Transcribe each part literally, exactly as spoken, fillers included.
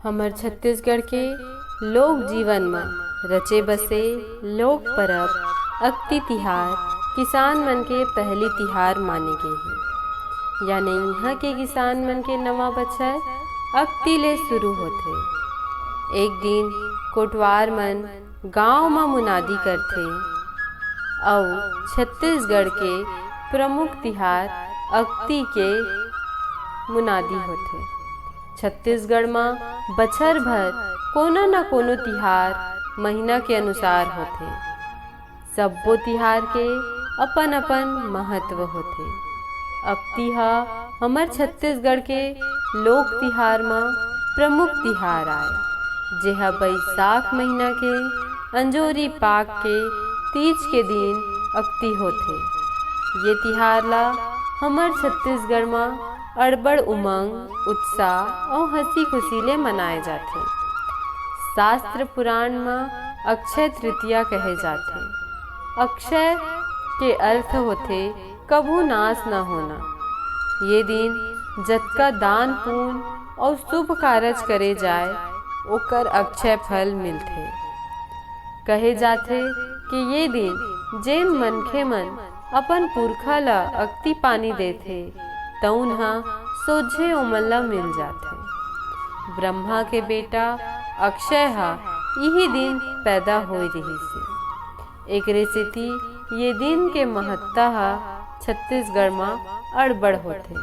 हमर छत्तीसगढ़ के लोक जीवन म रचे बसे लोक परब अक्ती तिहार किसान मन के पहली तिहार माने गे हे। यानी इहाँ के किसान मन के नवा बछर अक्ती ले शुरू होथे। एक दिन कोटवार मन गांव म मुनादी करथे अउ छत्तीसगढ़ के प्रमुख तिहार अक्ती के मुनादी होथे। छत्तीसगढ़ म बछर भर कोनो न कोनो तिहार महीना के अनुसार होथे। सब्बो तिहार के अपन-अपन महत्व होथे। अक्ती ह हमर छत्तीसगढ़ के लोक तिहार म प्रमुख तिहार आय, जेहा बइसाख महीना के अंजोरी पाक के तीज के दिन अक्ती होथे। ये तिहार ला हमर छत्तीसगढ़ म अड़बड़ उमंग, उत्साह अउ हंसी-खुशी ले मनाए जाथे। शास्त्र पुराण म अक्षय तृतीया कहे जाथे। अक्षय के अर्थ होथे कभू नाश न होना। ये दिन जतका दान पुण्य अउ शुभ कारज करे जाय, ओकर अक्षय फल मिलथे। कहे जाथे कि ये दिन जेन मनखे मन अपन पुरखा ल अक्ति पानी देथे, तउन ह सोझे ओमन ल मिल जाथे। ब्रह्मा के बेटा अक्षय ह इही दिन पैदा होय रिहिस हे। एकरे सेती ये दिन के महत्ता ह छत्तीसगढ़ म अड़बड़ होथे।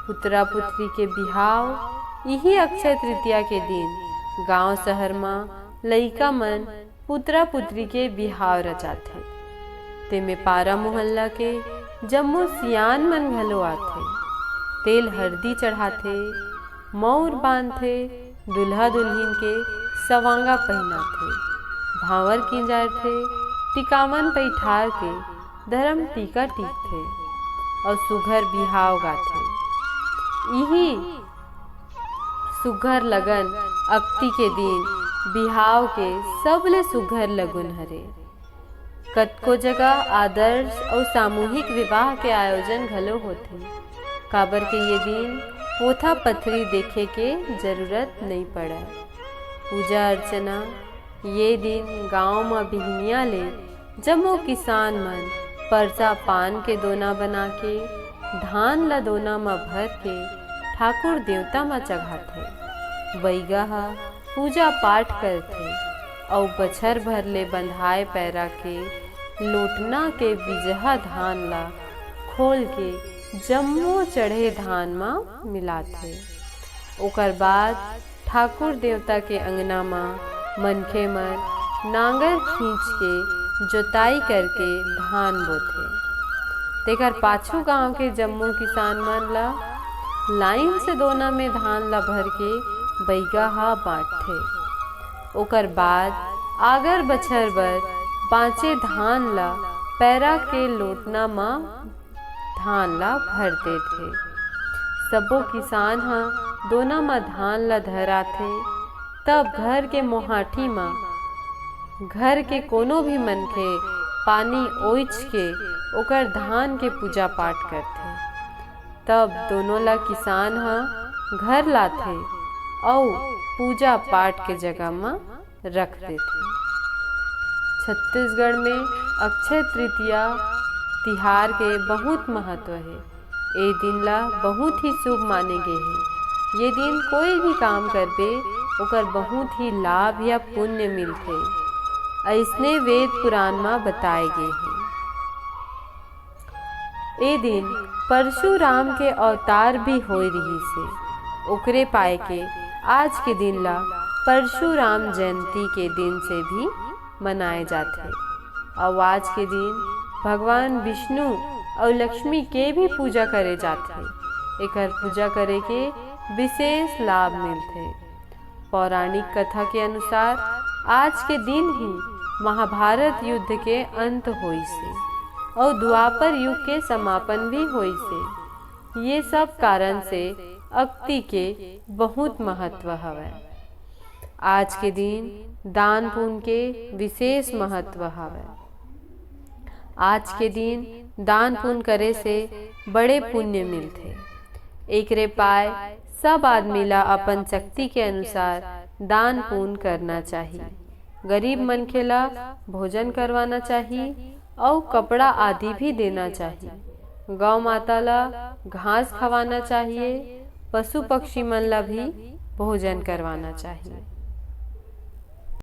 पुतरा पुतरी के बिहाव इही अक्षय तृतीया के दिन गांव शहर म लइका मन पुतरा पुतरी के बिहाव रचाथे। तेमे पारा मोहल्ला के जम्मो सियान मन घलो आथे। तेल हरदी चढ़ाथे, मउर बांधथे, दूल्हा दुल्हिन के सवांगा पहिनाथे, भांवर किंजारथे, टिकावन पइठार के धरम टीका टीकथे अउ सुघर बिहाव गाथे। इही सुघर लगन अक्ति के दिन बिहाव के सबले सुघर लगुन हरे। कतको जगह आदर्श अउ सामूहिक विवाह के आयोजन घलो होथे, काबर के ये दिन पोथा पथरी देखे के जरूरत नइ पड़य। पूजा अर्चना ये दिन गांव म बिहनिया ले जम्मो किसान मन परसा पान के दोना बना के धान ल दोना म भर के ठाकुर देवता म चघाथे। बइगा ह पूजा पाठ करथे अउ बछर भर ले बंधाए पैरा के लोटना के बिजहा धान ल खोल के जम्मो चढ़े धान म मिलाथे। ओकर बाद ठाकुर देवता के अंगना म मनखे मन नांगर खींच के जोताई करके धान बोथे। तेकर पाछू गांव के जम्मो किसान मन ल लाइन से दोना में धान ल भर के बइगा ह बांटथे। ओकर बाद आगर बछर बर बांचे धान ल पैरा के लोटना म धान ल भर देथे। सबो किसान ह दोना म धान ल धराथे, तब घर के मोहाठी म घर के कोनो भी मनखे पानी ओइछ के ओकर धान के पूजा पाठ करथे। तब दोनों ल किसान ह घर लाथे अउ पूजा पाठ के जगह म रख देथे। छत्तीसगढ़ में अक्षय तृतीया तिहार के बहुत महत्व हे। ए दिन ला बहुत ही शुभ माने गे हे। ये दिन कोई भी काम करबे, ओकर बहुत ही लाभ या पुण्य मिलथे, अइसने वेद पुराण म बताए गे हे। ए दिन परशुराम के अवतार भी होय रिहिस हे। ओकरे पाय के आज के दिन ला परशुराम जयंती के दिन से भी मनाए जाथे। अउ आज के दिन भगवान विष्णु अउ लक्ष्मी के भी पूजा करे जाथे। एकर पूजा करे के विशेष लाभ मिलथे। पौराणिक कथा के अनुसार आज के दिन ही महाभारत युद्ध के अंत होइस हे अउ द्वापर युग के समापन भी होइस हे। ये सब कारण से अक्ति के बहुत महत्व हवय। आज के दिन दान पुण्य के विशेष महत्व हवय। आज के दिन दान पुण्य करे से बड़े पुण्य मिलथे। एकरे पाय सब आदमी ला अपन शक्ति के अनुसार दान पुण्य करना चाही। गरीब मनखे ला भोजन करवाना चाही अउ कपड़ा आदि भी देना चाही। गौ माता ला घास खवाना चाहिए, पशु पक्षी मन ला भी भोजन करवाना चाहिए।